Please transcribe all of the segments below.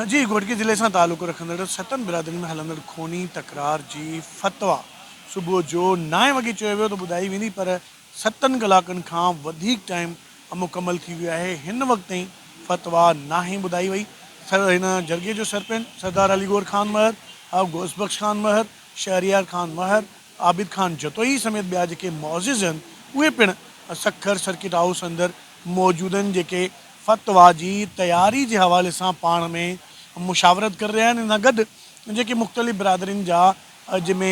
جي گهوٽڪي ضلعي سان تعلق رکندڙ ستن برادرين ۾ هلندڙ خوني تڪرار جي فتويٰ صبح جو نائين وڳي چيو ويو ته ٻڌائي ويندي پر ستن ڪلاڪن کان وڌيڪ ٽائيم مڪمل ٿي ويو آهي هن وقت تائين فتويٰ ناهي ٻڌائي وئي هن جرڳي جو سرپنچ سردار علي گوهر خان مهر، غوث بخش خان مهر، شهريار خان مهر، عابد خان جتوئي سميت ٻيا جيڪي معزز آهن اهي پڻ سکر سرڪٽ هائوس اندر موجود آهن جيڪي فتويٰ جي تياري جي حوالي سان پاڻ ۾ مشاورت ڪري رهيا آهن ان سان گڏ جيڪي مختلف برادرين جا جن ۾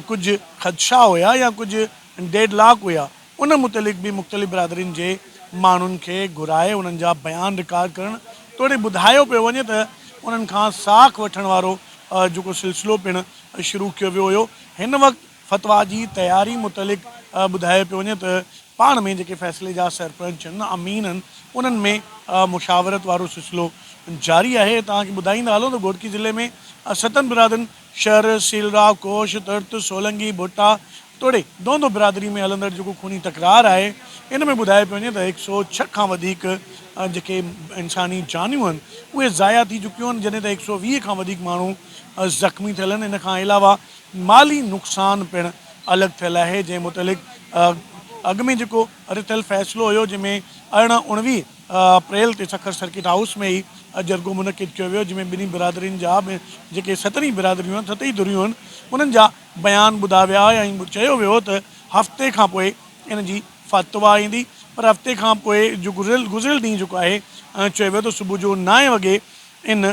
ڪجهه خدشا هيا يا ڪجهه ڊيڊ لاڪ هيا ان متعلق به مختلف برادرين جي ماڻهن کي گهرائي انهن جا بيان رڪارڊ ڪرڻ توڙي ٻڌايو پيو وڃي ته انهن کان ساک وٺڻ وارو جيڪو سلسلو پڻ شروع ڪيو ويو هيو. هن وقت فتويٰ جي تياري متعلق ٻڌايو پيو وڃي ته پاڻ ۾ جيڪي فيصلي جا سرپنچ آهن، امين آهن، انهن ۾ مشاورت وارو سلسلو جاري آهي. توهان کي ٻڌائيندا هلون ته گهوٽڪي ضلعي ۾ ستن برادرين شھر، سيلرا، ڪوش، ترت، سولنگي، ڀٽا توڙي دوندو برادري ۾ هلندڙ جيڪو خوني تڪرار آهي ان ۾ ٻڌايو پيو وڃي ته هڪ سئو ڇهه کان وڌيڪ جيڪي انساني جانيون آهن اهي ضايع ٿي چڪيون آهن جڏهن ته هڪ سئو 20 کان وڌيڪ ماڻهو زخمي ٿيل آهن ان کان علاوه مالي نقصان پڻ الڳ ٿيل آهي جنهن متعلق اڳ ۾ جيڪو رٿيل فيصلو هيو جنهن ۾ 18 19 اپريل تي سکر سرڪٽ هائوس ۾ ئي جرڳو منعقد ڪيو ويو جنهن ۾ ٻنهي برادرين جا جيڪي ستن ئي برادريون آهن ست ئي ڌريون آهن انهن جا بيان ٻڌا ويا ۽ چيو ويو ته هفتي کان پوء ان جي فتويٰ ايندي پر هفتي کان پوء جو گذريل گذريل ڏينهن جيڪو آهي چيو ويو ته صبح جو نائين وڳي ان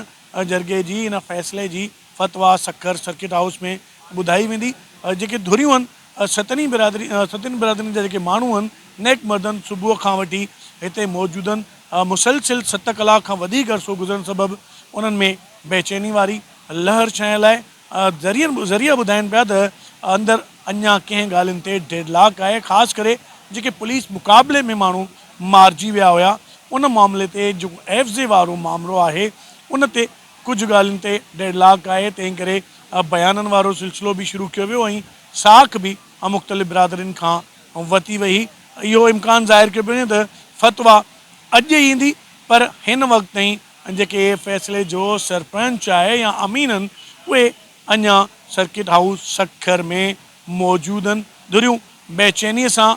جرڳي جي ان فيصلي جي فتويٰ سکر سرڪٽ هائوس ۾ ٻڌائي ويندي جيڪي ڌريون آهن ستن ئي برادري ستن برادرين جا جيڪي ماڻهو آهن نيڪ مردن صبح کان وٺي هتي موجود آهن مسلسل ست ڪلاڪ کان وڌيڪ عرصو گذرڻ سبب انهن ۾ بيچيني واري لهر ڇانيل آهي ذريعن ذريعا ٻڌائين پيا ته اندر اڃا ڪنهن ڳالهين تي ڊيڊ لاڪ آهي خاص ڪري جيڪي پوليس مقابلي ۾ ماڻهو مارجي ويا هيا ان معاملي تي جيڪو عيوضي وارو مامرو آهي ان تي ڪجهه ڳالهين تي ڊيڊ لاڪ آهي تنهن ڪري بيانن وارو سلسلو به شروع ڪيو ويو ۽ ساک به مختلف برادرين کان وتي وئي. اهو امڪان ظاهر ڪيو پيو وڃي ته فتويٰ اڄ ئي ايندي پر هن وقت تائين جيڪي فيصلي جو سرپنچ آهي يا امين آهن اهي اڃا سرڪٽ هائوس سکر ۾ موجود آهن. ڌريون بيچيني سان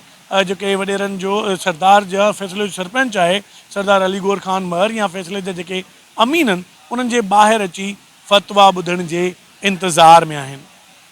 جيڪي وڏيرن جو سردار جا فيصلي جو سرپنچ آهي سردار علي گوهر خان مهر يا فيصلي جا جيڪي امين آهن انهن جي ٻاهر اچي فتويٰ ٻڌڻ جي انتظار ۾ آهن.